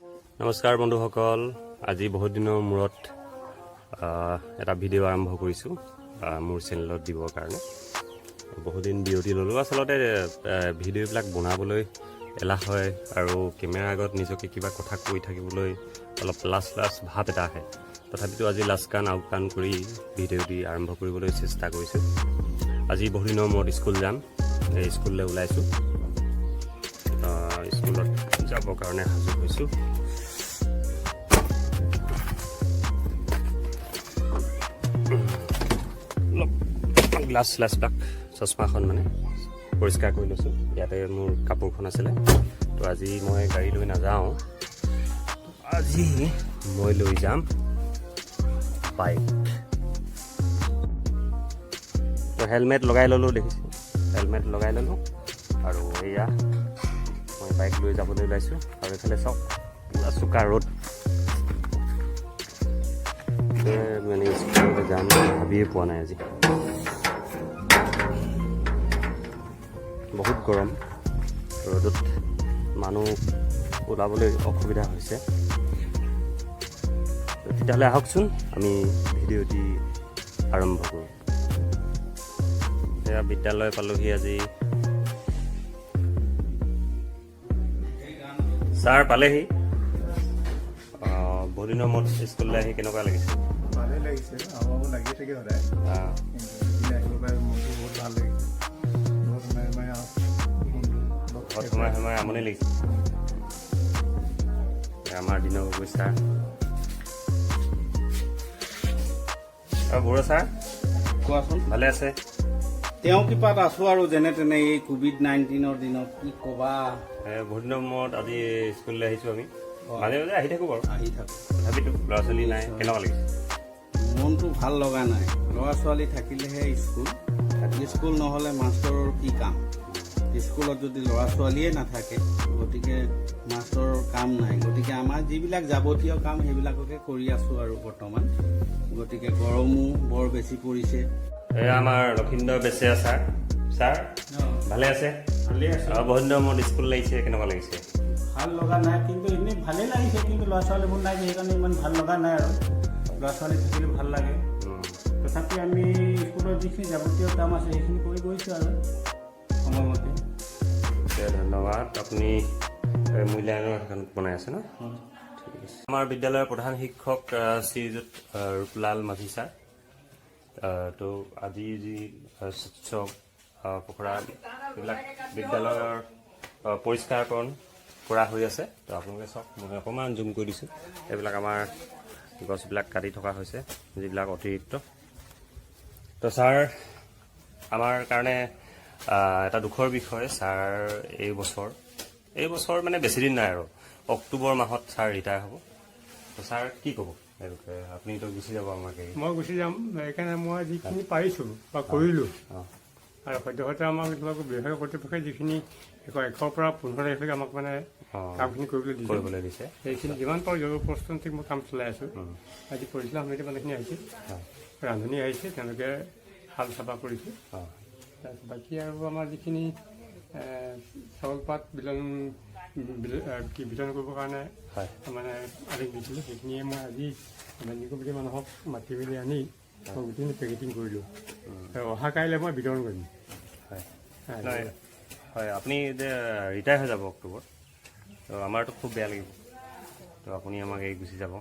নমস্কাৰ বন্ধুসকল, আজি বহুত দিনৰ মূৰত এটা ভিডিঅ' আৰম্ভ কৰিছোঁ মোৰ চেনেলত দিবৰ কাৰণে। বহুদিন বিৰতি ল'লোঁ। আচলতে ভিডিঅ'বিলাক বনাবলৈ এলাহ হয় আৰু কেমেৰাৰ আগত নিজকে কিবা কথা কৈ থাকিবলৈ অলপ লাজ লাজ ভাৱ এটা আহে। তথাপিতো আজি লাজ কাণ আওকাণ কৰি ভিডিঅ'টি আৰম্ভ কৰিবলৈ চেষ্টা কৰিছোঁ। আজি বহুদিনৰ মূৰত স্কুল যাম। এই স্কুললৈ ওলাইছোঁ। স্কুলত যাবৰ কাৰণে সাজু হৈছোঁ। অলপ গ্লাছ চ্লাছবিলাক, চশমাখন মানে পৰিষ্কাৰ কৰি লৈছোঁ। ইয়াতে মোৰ কাপোৰখন আছিলে। তো আজি মই গাড়ী লৈ নাযাওঁ, আজি মই লৈ যাম বাইক। তো হেলমেট লগাই ল'লোঁ, দেখিছোঁ, হেলমেট লগাই ল'লোঁ আৰু এয়া মই বাইক লৈ যাবলৈ ওলাইছোঁ। আৰু এইফালে চাওক, পূৰা চোকা ৰ'দ। মানে স্কুললৈ যাম ভাবিয়ে পোৱা নাই। আজি বহুত গৰম, ৰ'দত মানুহ ওলাবলৈ অসুবিধা হৈছে। তেতিয়াহ'লে আহকচোন, আমি ভিডিঅ'টি আৰম্ভ কৰোঁ। এয়া বিদ্যালয় পালোহি আজি। ছাৰ পালেহি। বহুত দিনৰ মূৰত স্কুললৈ আহি কেনেকুৱা লাগিছে? ভালেই লাগিছে। আহো আহো লাগি থাকে সদায়, কিন্তু এতিয়া আহিব পাই মনটো বহুত ভাল লাগিছে। ঘৰত সোমাই সোমাই মনটো অলপ ঘৰত সোমাই সোমাই আমনি লাগিছে। এয়া আমাৰ দিনৰ গগৈ ছাৰ আৰু বৰুৱা ছাৰ। কোৱাচোন। ভালে আছে? তেওঁ কৃপাত আছো আৰু যেনে তেনে, এই কোভিড-19ৰ দিনত কি কবা। বহুত দিনৰ মূৰত আজি স্কুললৈ আহিছোঁ। আমি মাজে মাজে আহি থাকোঁ বাৰু। আহি থাকো। তথাপিতো ল'ৰা ছোৱালী নাই, কেনেকুৱা লাগিছে? মনটো ভাল লগা নাই। ল'ৰা ছোৱালী থাকিলেহে স্কুল। স্কুল নহ'লে মাষ্টৰৰ কি কাম? স্কুলত যদি ল'ৰা ছোৱালীয়ে নাথাকে, গতিকে মাষ্টৰৰ কাম নাই। গতিকে আমাৰ যিবিলাক যাৱতীয় কাম, সেইবিলাককে কৰি আছো আৰু বৰ্তমান। গতিকে গৰমো বৰ বেছি পৰিছে। এয়া আমাৰ লখিন্দৰ বেচেৰা ছাৰ। ছাৰ, ভালে আছে? ভালেই আছো। বহুত দিনৰ মূৰত স্কুল লাগিছে, কেনেকুৱা লাগিছে? ভাল লগা নাই, কিন্তু এনেই ভালেই লাগিছে। কিন্তু ল'ৰা ছোৱালীবোৰ নাই যে, সেইকাৰণে ইমান ভাল লগা নাই আৰু ল'ৰা ছোৱালী থাকিলে ভাল লাগে। তথাপি আমি স্কুলৰ যিখিনি যাৱতীয় কাম আছে, সেইখিনি কৰি গৈছোঁ আৰু সময়মতে। ধন্যবাদ। আপুনি এই মূল্যায়নৰ সেইখন বনাই আছে ন? ঠিক আছে। আমাৰ বিদ্যালয়ৰ প্ৰধান শিক্ষক শ্ৰীযুত ৰূপলাল মাঝি ছাৰ। তো আজি যি স্বচ্ছ পখৰা, এইবিলাক বিদ্যালয়ৰ পৰিষ্কাৰকৰণ কৰা হৈ আছে। তো আপোনালোকে চাওক, মই অকণমান জুম কৰি দিছোঁ। এইবিলাক আমাৰ গছবিলাক কাটি থকা হৈছে, যিবিলাক অতিৰিক্ত। তো ছাৰ, আমাৰ কাৰণে এটা দুখৰ বিষয়, ছাৰ এই বছৰ মানে বেছিদিন নাই আৰু, অক্টোবৰ মাহত ছাৰ ৰিটায়াৰ হ'ব। তো ছাৰ, কি ক'ব এই বিষয়ে? আপুনিতো গুচি যাব আমাক এৰি। মই গুচি যাম। সেইকাৰণে মই যিখিনি পাৰিছোঁ বা কৰিলোঁ আৰু সদ্যহতে আমাক তোমালোকৰ বিভাগীয় কৰ্তৃপক্ষই যিখিনি 1ৰ পৰা 15 তাৰিখলৈকে আমাক মানে কামখিনি কৰিবলৈ দিছে, কৰিবলৈ দিছে। সেইখিনি যিমান পাৰোঁ জৈৱ প্ৰস্তুতিক মই কাম চলাই আছোঁ। আজি পৰিচালনা সমিতিৰ মানুহখিনি আহিছে, ৰান্ধনি আহিছে, তেওঁলোকে শাল চাফা কৰিছে। তাৰপিছত বাকী আৰু আমাৰ যিখিনি চাউল পাত বিতৰণ কি বিতৰণ কৰিবৰ কাৰণে মানে আদেশ দিছিলোঁ, সেইখিনিয়ে মই আজি ভেন্দি কমিটিৰ মানুহক মাতি মেলি আনি মই গোটেইখিনি পেকেটিং কৰিলোঁ আৰু অহা কাইলৈ মই বিতৰণ কৰিম। নহয়, হয়, আপুনি যে ৰিটায়াৰ হৈ যাব অক্টোবৰত, তো আমাৰতো খুব বেয়া লাগিব। তো আপুনি আমাক এৰি গুচি যাব।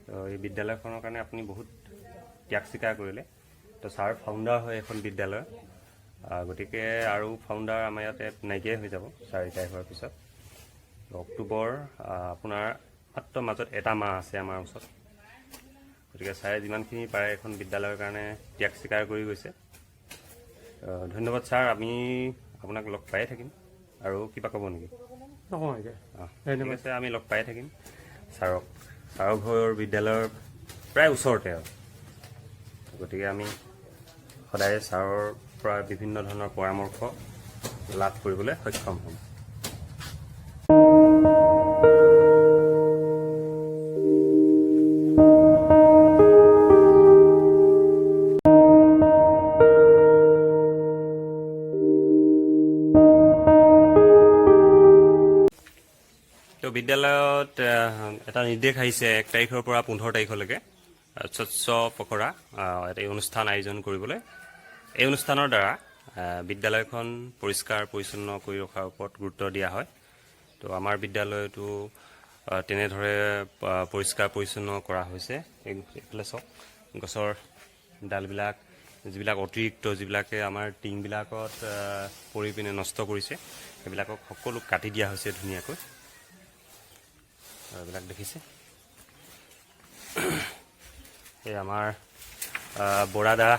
তো এই বিদ্যালয়খনৰ কাৰণে আপুনি বহুত ত্যাগ স্বীকাৰ কৰিলে। তো ছাৰ ফাউণ্ডাৰ হয় এখন বিদ্যালয়ৰ। গতিকে আৰু ফাউণ্ডাৰ আমাৰ ইয়াতে নাইকিয়াই হৈ যাব ছাৰ ৰিটায়াৰ হোৱাৰ পিছত। তো অক্টোবৰ আপোনাৰ মাত্ৰ মাজত এটা মাহ আছে আমাৰ ওচৰত। গতিকে ছাৰে যিমানখিনি পাৰে এখন বিদ্যালয়ৰ কাৰণে ত্যাগ স্বীকাৰ কৰি গৈছে। ধন্যবাদ ছাৰ, আমি আপোনাক লগ পায়ে থাকিম। আৰু কিবা ক'ব নেকি? নকওঁ এতিয়া। ঠিক আছে, আমি লগ পায়ে থাকিম ছাৰক। ছাৰৰ ঘৰৰ বিদ্যালয়ৰ প্ৰায় ওচৰতে আৰু গতিকে আমি সদায় ছাৰৰ পৰা বিভিন্ন ধৰণৰ পৰামৰ্শ লাভ কৰিবলৈ সক্ষম হ'ম। তো তো বিদ্যালয়ত এটা নিৰ্দেশ আহিছে 1 তাৰিখৰ পৰা 15 তাৰিখলৈকে স্বচ্ছ পখৰা এটা এই অনুষ্ঠান আয়োজন কৰিবলৈ। এই অনুষ্ঠানৰ দ্বাৰা বিদ্যালয়খন পৰিষ্কাৰ পৰিচ্ছন্ন কৰি ৰখাৰ ওপৰত গুৰুত্ব দিয়া হয়। তো আমাৰ বিদ্যালয়তো তেনেদৰে পৰিষ্কাৰ পৰিচ্ছন্ন কৰা হৈছে। এইফালে চাওক, গছৰ ডালবিলাক যিবিলাক অতিৰিক্ত, যিবিলাকে আমাৰ টিংবিলাকত পৰি পিনে নষ্ট কৰিছে, সেইবিলাকক সকলো কাটি দিয়া হৈছে ধুনীয়াকৈ। আৰু এইবিলাক দেখিছে, এই আমাৰ বৰাদা,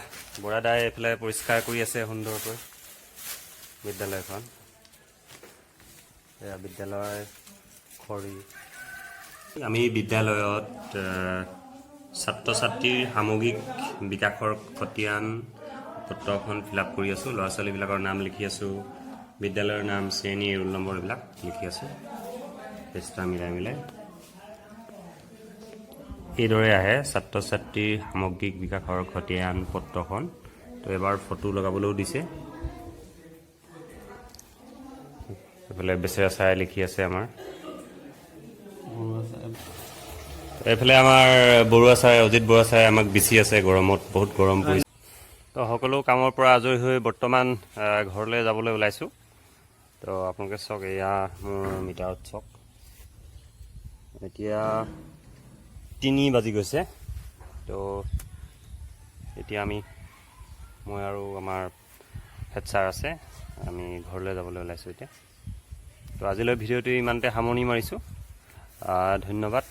বৰাদাই এইফালে পৰিষ্কাৰ কৰি আছে সুন্দৰকৈ বিদ্যালয়খন। এয়া বিদ্যালয় খৰি। আমি বিদ্যালয়ত ছাত্ৰ ছাত্ৰীৰ সামগ্ৰিক বিকাশৰ খতিয়ান পত্ৰখন ফিল আপ কৰি আছোঁ। ল'ৰা ছোৱালীবিলাকৰ নাম লিখি আছোঁ, বিদ্যালয়ৰ নাম, শ্ৰেণী, ৰোল নম্বৰ এইবিলাক লিখি আছোঁ পৃষ্ঠা মিলাই মিলাই। এইদৰে আহে ছাত্ৰ ছাত্ৰীৰ সামগ্ৰিক বিকাশৰ খতিয়ান পত্ৰখন। তো এবাৰ ফটো লগাবলৈও দিছে। এইফালে বেচেৰা ছাৰে লিখি আছে আমাৰ। বৰুৱা ছাৰ। এইফালে আমাৰ বৰুৱা ছাৰে, অজিত বৰুৱা ছাৰে আমাক বিচি আছে গৰমত, বহুত গৰম পৰিছে। তো সকলো কামৰ পৰা আজৰি হৈ বৰ্তমান ঘৰলৈ যাবলৈ ওলাইছোঁ। তো আপোনালোকে চাওক, এয়া মোৰ মিটাৰত চাওক, এতিয়া 3 বাজি গৈছে। তো এতিয়া আমি, মই আৰু আমাৰ হেড ছাৰ আছে, আমি ঘৰলৈ যাবলৈ ওলাইছোঁ এতিয়া। তো আজিলৈ ভিডিঅ'টো ইমানতে সামৰণি মাৰিছোঁ। ধন্যবাদ।